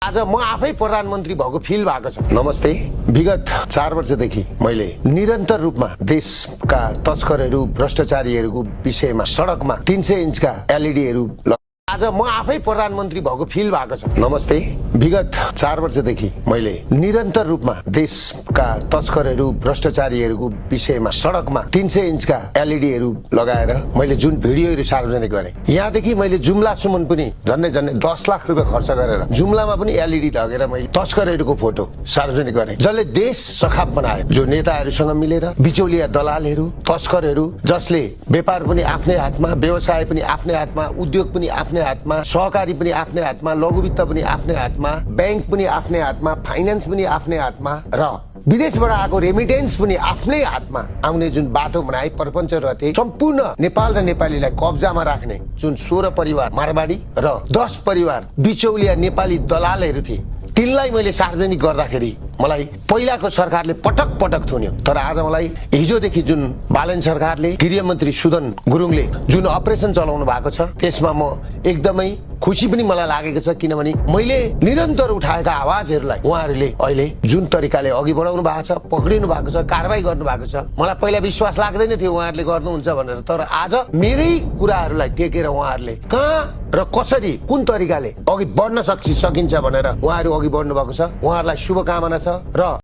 आज म आफै प्रधानमन्त्री भएको फिल भएको छ। नमस्ते। विगत 4 वर्षदेखि मैले निरन्तर रूपमा देशका तस्करहरू भ्रष्टाचारीहरूको विषयमा सडकमा 300 इन्चका एलईडीहरू आज म आफै प्रधानमन्त्री भएको फिल भएको छ। नमस्ते। विगत 4 वर्षदेखि मैले निरन्तर रूपमा देशका तस्करहरू भ्रष्टाचारीहरूको विषयमा सडकमा 300 इन्चका एलईडीहरू लगाएर मैले जुन भिडियोहरू सार्वजनिक गरेँ, यहाँदेखि मैले जुम्लासम्म पनि झन्डै 10 लाख रुपियाँ खर्च गरेर जुम्लामा पनि एलईडी लगेर मैले तस्करहरूको फोटो सार्वजनिक गरेँ, जसले देश सखाप बनायो। जो नेताहरूसँग मिलेर बिचौलिया दलालहरू, तस्करहरू, जसले व्यापार पनि आफ्नै हातमा, व्यवसाय पनि आफ्नै हातमा, उद्योग पनि आफ्नै हातमा, सहकारी पनि आफ्नै हातमा, लघुवित्त पनि आफ्नै हातमा, बैंक पनि आफ्नै हातमा, फाइनेन्स पनि आफ्नै हातमा र विदेशबाट आएको रेमिटेन्स पनि आफ्नै हातमा आउने जुन बाटो बनाए प्रपञ्च रथे सम्पूर्ण नेपाल र नेपालीलाई कब्जामा राख्ने जुन 16 परिवार मारवाडी र 10 परिवार बिचौलिया नेपाली दलालहरू थिए, तिनलाई मैले सार्वजनिक गर्दाखेरि मलाई पहिलाको सरकारले पटक पटक थुन्यो। तर आज मलाई हिजोदेखि जुन बालन सरकारले, गृहमन्त्री सुदन गुरुङले जुन अपरेसन चलाउनु भएको छ, त्यसमा म एकदमै खुसी पनि मलाई लागेको छ। किनभने मैले निरन्तर उठाएका आवाजहरूलाई उहाँहरूले अहिले जुन तरिकाले अघि बढाउनु भएको छ, पक्रिनु भएको छ, कारबाही गर्नु भएको छ, मलाई पहिला विश्वास लाग्दैन थियो उहाँहरूले गर्नुहुन्छ भनेर। तर आज मेरै कुराहरूलाई टेकेर उहाँहरूले कहाँ र कसरी, कुन तरिकाले अघि बढ्न सकिन्छ भनेर उहाँहरू अघि बढ्नु भएको छ। उहाँहरूलाई शुभकामना छ र